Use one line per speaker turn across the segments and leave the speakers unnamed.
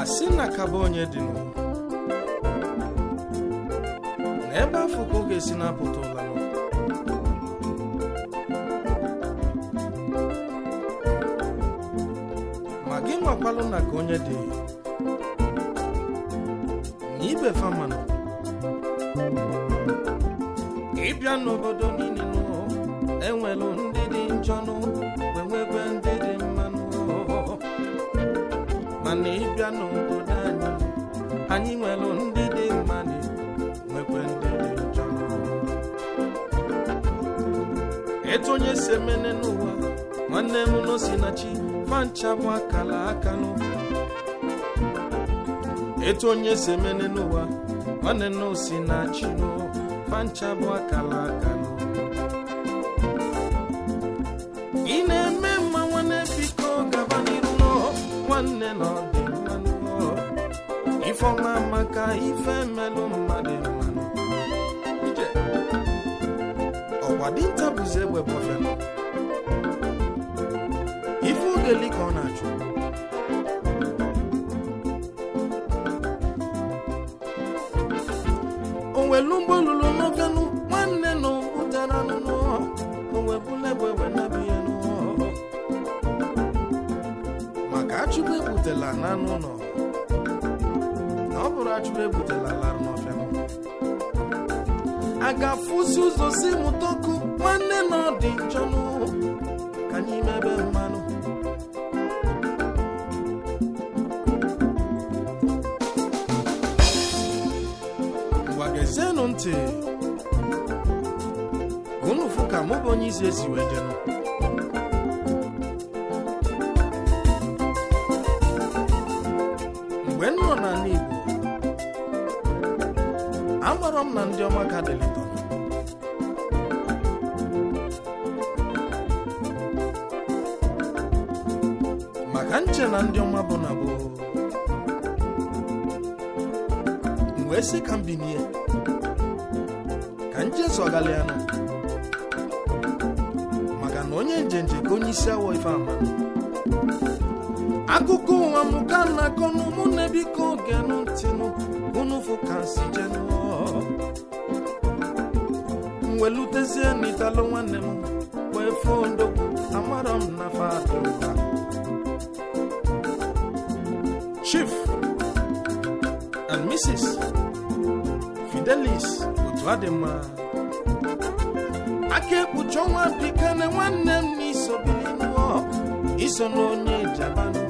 Asị na kaba onye dị nụ na ebe afọ ka ọ ga-esi na-apụta ụla nụ. Ma gị nwakwalụ na ka onye dị na ibe famanụ ịbịa n'obodo niile nụ, enwelụ ndị dị njọ nụ, wee nwekwe ndị dị mma nụ. Mana ịbịa n'obodo anyị, anyị nwere ndị dị mma na nwekwe ndị dị njọ. Etu onye si emene n'ụwa, nwanne m n'osi na chi fancha bụ akala aka nụ. Etu onye si emene n'ụwa, nwanne m n'osi na chi nụ fancha bụ akala aka nụ. Ị na-eme mma, nwanne, biko gaba n'iru nụ. Nwanne na ọ dị mma nụ. Ifeọma maka ife melụ mmadụ mmanụ ije. Ọkwa dinta bụzi egbe bọfenụ ife ogeli ka ọ na-achụ. Onwelu mgbolulu n'ofenụ, nwanne na ogbutara nụnụ onwebula egbe wenabi ya nụ, maka achụpụ egbutela n'anụ ụlọ, na ọ bụrụ achụpụ egbutela larụ n'ọfịa nụ. A ga-afụsi ụzọ si mụta ọkụ, nwanne na ọ dị njọ nụ, ka anyị mebe mmanụ. Ngwa, gezienụ ntị ka unu fụ ka mụ bụ onye isi esi wee jenụ. Mgbe m nọ n'ala Igbo, amarọ m na ndị ọma ka dịlịtọrọ maka nche na ndị ọma bụ na gboo. M wee sị ka m binie ka nje zọgalianụ, maka na onye njenje ka onye isi awọ ife ama. Akụkọ ụwa m ka m na-akọ nụ, mụ na biko genụ ntịnụ, unu fụ ka nsi jenụ. M welutezie n'italụ, nwanne m, wee foo ndokwu amarọ m na fa dị ụka. Chief and Mrs. Fidelis otu adịmma aka ekpuchi ọnwa bikane, nwanne m, n'iso bilinụọ iso na onye jabanụ,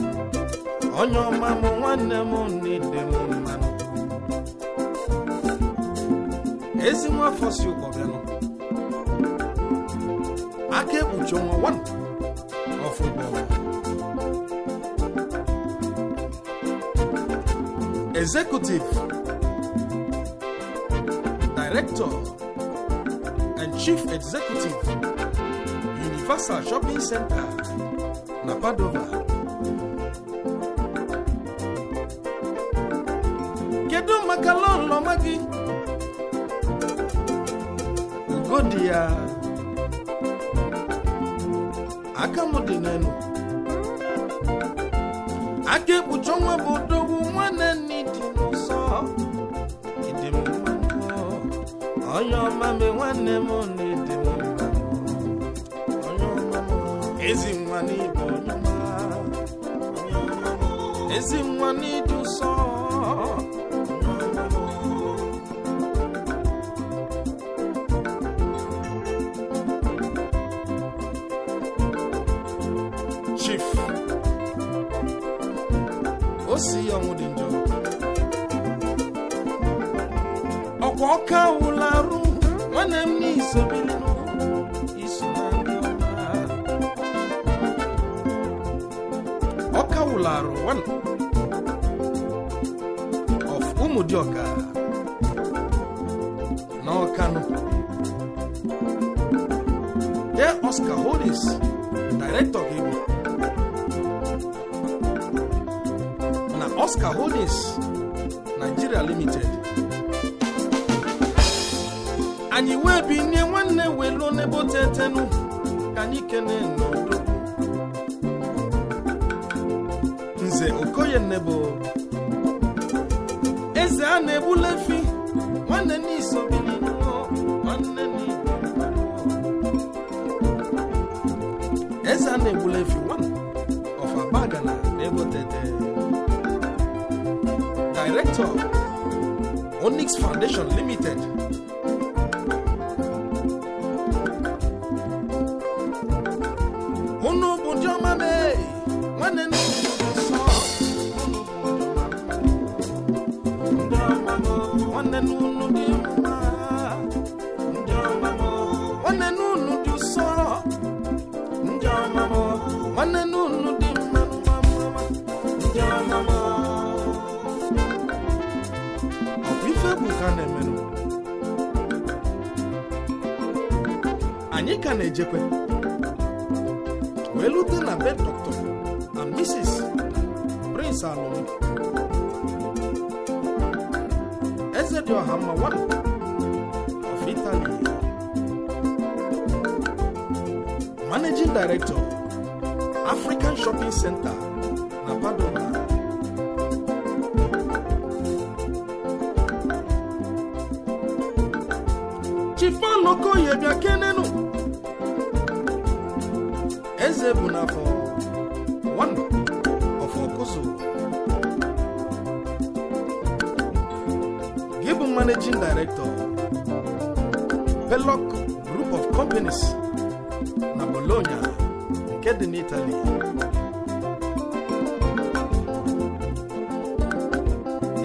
onye ọma m, nwanne m, n'ide m mmanụ. Ezi nwafọ si ụkpọbịanụ aka ekpuchi ọnwa 1 ọfụgbọ Executive Director and Chief Executive, Universal Shopping Center na Padova. Kedu maka lọlọma gị, ugodi ya aka m dị n'elu aka ekpuchi ọnwa bụ odogwu, nwanne nne dị n'ụsọ ịdị m mma, onye ọma m, nwanne m na ịdị m mma, onye ọma m, ezi nwa n'ịbụ onye ọma, onye ọma m, ezi nwa n'ịdị ụsọ, onye ọma m. Chief o si ya ọnwụ dị njọ, ọkwa ọka wụla arụ. Nwanne m n'isobilinu iso na ndị ọma. Ọka wụlarụ one of Ụmụdịọka na Ọkanụ. De Oscar Holdings Director gị bụ na Oscar Holdings Nigeria Limited. Anyị wee binye nwanne welu n'ebe otetenu ka anyị kene n'udo. Nze Okoye Nnebo, eze a na-egbula efi, nwanne n'isobili, nwanne n'Igbo, eze a na-egbula efi one of Abagana na Ebotete, Director, Onyx Foundation Limited. Unu bụ ndị ọma mee, nwanne nne nsọ. Unu bụ ndị ọma m, nwanne n'unu dị mma, ndị ọma m, nwanne n'unu dị ụsọ, ndị ọma m, nwanne n'unu dị mma, mma, mma, ndị ọma m. Ọ bụ ife bụ ka a na-emenụ. Anyị ka na-ejekwe wee lute na be Dr. and Mrs. Prince Alum Eze dị ọha mma one of Italy, Managing Director, African Shopping Center na Padova. Chief Alokoye, bịa kenenu eze bụ n'afọ one of Okuzu. Gị bụ Managing Director, Peloc Group of Companies na Bologna nke dị n'Italy.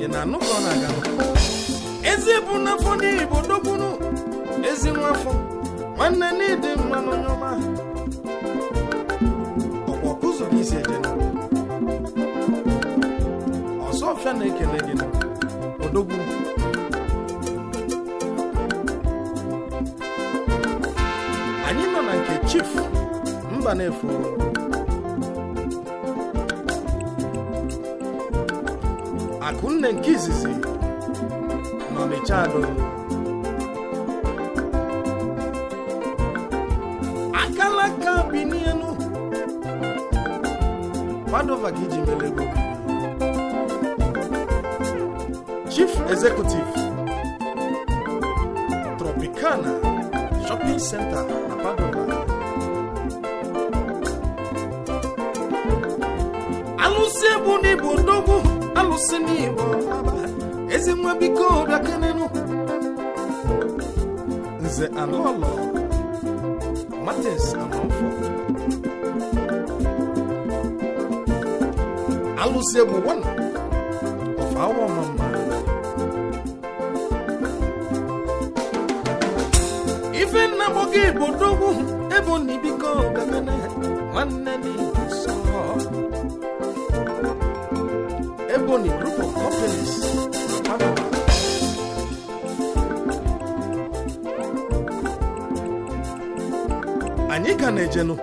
Ị na-anụ ka ọ na-aga? Eze bụ n'afọ n'Igbo dogbunu, ezi nwafọ, nwanne n'ịdị mma n'onye ọma. Ọkwa ọkụzụ gị isi eje ọzọ ọfịa na-ekele gị, odogwu. Anyị nọ na nke Chief Mbanefo, Akụnne nke izizi n'Ọnịcha Ado. Akalaka bi n'elu Padova ka iji mere ego obibi. Chief Executive, Tropicana Shopping Center na Padova. Alụsị egbu n'Igbo, ndogwu alụsị n'Igbo maba ezi nwa, biko bịa kenenu Nze Alọlọ Martins Amanfo, alụsị egbu one of our mama. Ife nna m gị bụ dogwu ebe na biko bịa nwanne n'Igbo sọ. Ebony Group of Companies na Panama. Anyị ka na-ejenu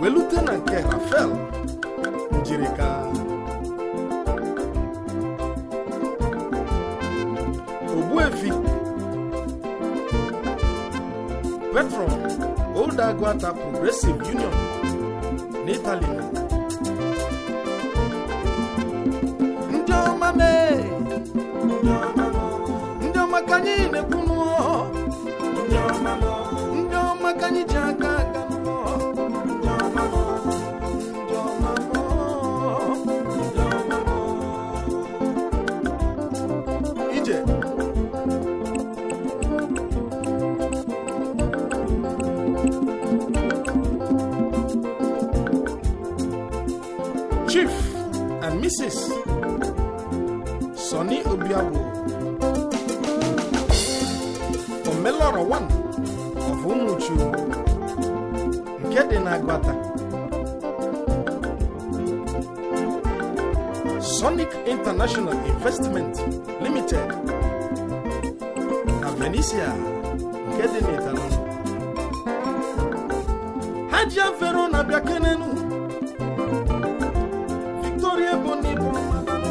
welute na nke Rafael Njirika, Ogbuefi, Patron, Old Aguata Progressive Union n'Italy. Ndị ọma mee, ndị ọma ka anyị na-ekwu nụọ, ndị ọma ka anyị ji aka aga nụọ, ndị ọma, ndị ọma, ndị ọma. Ije. Chief and Mrs. Sonny Obiagbo. Omelora 1 of Umuchu nke dị n'Aguata, Sonic International Investment Limited na Venetia nke dị n'Italy. Hajia Verona bịa kenenu Victoria Ebony bụ mmanụ.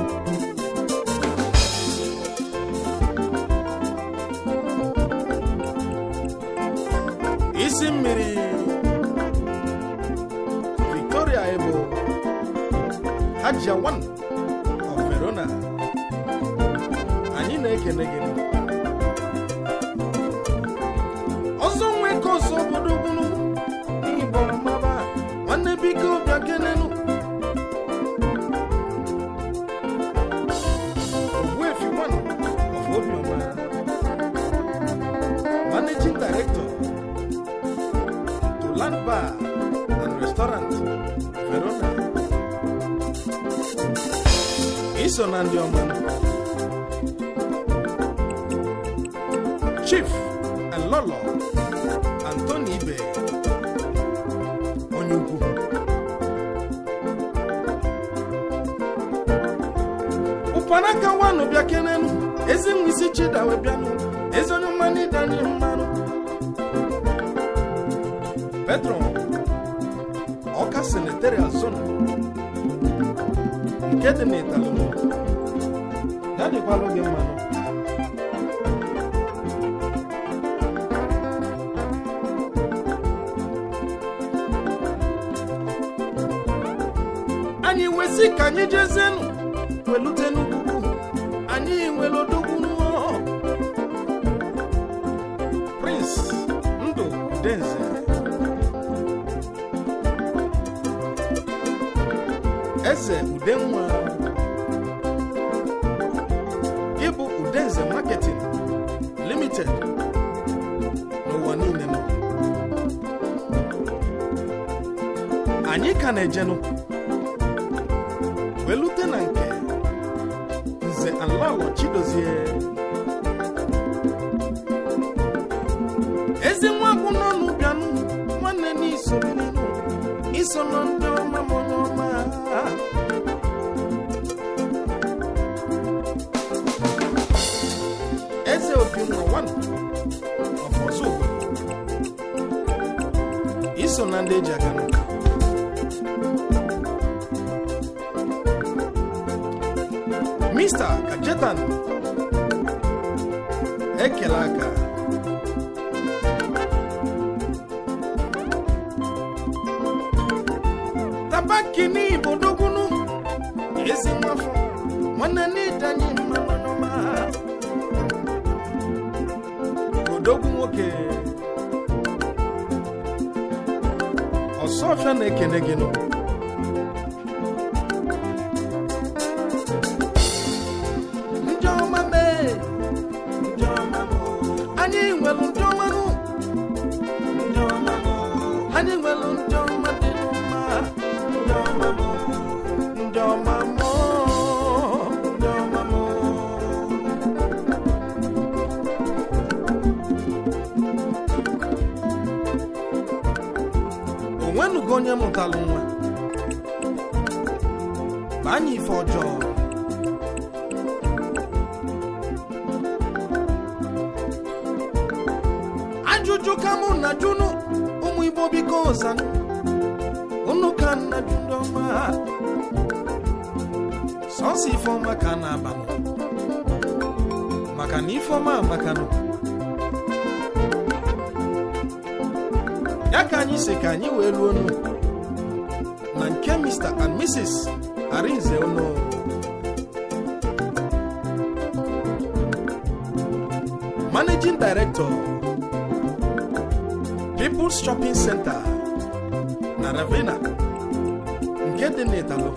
Isi mmiri Victoria Ebo, Hajia 1 of Verona, anyị na-ekene gị. Ọzọ nwe ka ọzọ obodo gwunu Igbo maba nwanne, biko bịa kenenu Ogbuefi 1 of Obioma, Managing Director to Land Bar and Restaurant Verona, iso na ndị ọma. Chief and Lolo Anthony Ibe, onye ukwu ụpanaka wanụ, bịa kenenu ezi nwa isi chidawe bịanụ, ezi onye mmanụ ịdanye mmanụ, Patron Ọka Senatorial Zone nke dị n'Italụ, ya dịkwalụ gị mmanụ. Anyị wesị ka anyị jezienụ welute n'ugwu, anyị nwere odogwu nụọ Prince Ndụ Udenze, Eze Udenwa, ịbụ Udenze Marketing Limited n'ụwa niile nọ. Anyị ka na-ejenụ welute na nke Nze Alọlọ Chidozie, ezi nwa bụ n'ọnụ bịanụ nwanne, n'iso bilinu, iso nọ ndị ọma m, onye ọma. Eze Obi nwa one of Ọzọ obodo, iso na ndị eji aga n'ụka. Mr. Kajetan ekele aka tabakini ibodogunu, ezi nwafọ nwanne n'idanye mmanụ, odogwu nwoke ọsọfịa na-ekene gị nụ. Ndị ọma mee,
Ndị ọma m,
anyị nwere ndị ọma nụ.
Ndị ọma m,
Anyị nwere ndị ọma dị mma.
Ndị ọma m,
Ndị ọma mụ.
Ndị ọma m.
Onwenugo onye mụtalụ nwa ma anyị ife ọjọọ. Ajụjụ ka mụ na jụnụ, ụmụ Igbo, biko zanụ unu ka nna jụ. Ndị ọma, sọsọ ife ọma ka a na-abanụ, maka na ife ọma amakanụ. Ya ka anyị si ka anyị wee luo nu na nke Mr. and Mrs. Arinze Ono, Managing Director, People's Shopping Center na Ravenna nke dị n'Italo.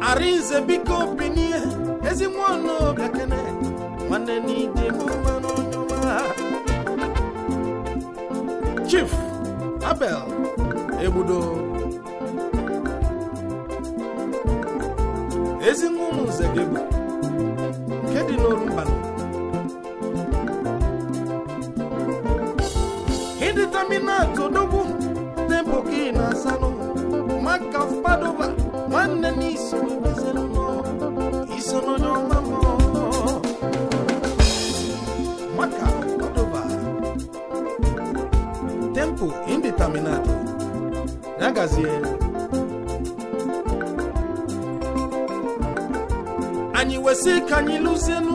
Arinze, biko binie, ezi nwa ọnụ bịakene nwanne n'ide m mmanụ ọma. Chief Abel Egbudo, ezi nwa ụmụ nze gị bụ nke dị n'oru mbanụ. Indeterminate odogwu, tempo ka ị na-asanụ Maka of Padova, nwanne m, iso iso n'onye ọma m. Maka of Padova, tempo indeterminate, ya gazie. Anyị wesị ka anyị lụzienụ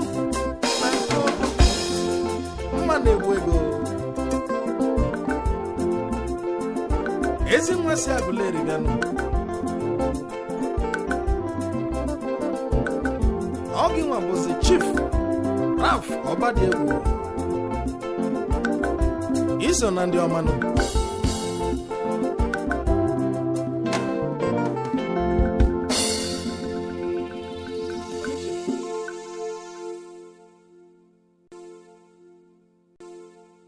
na nke odogwu mma na-egbu ego, ezi nwa si Agụleri bịanụ. Ọ gị nwa bụzi Chief Ralph Ọbadiegwu, iso na ndị ọmanụ.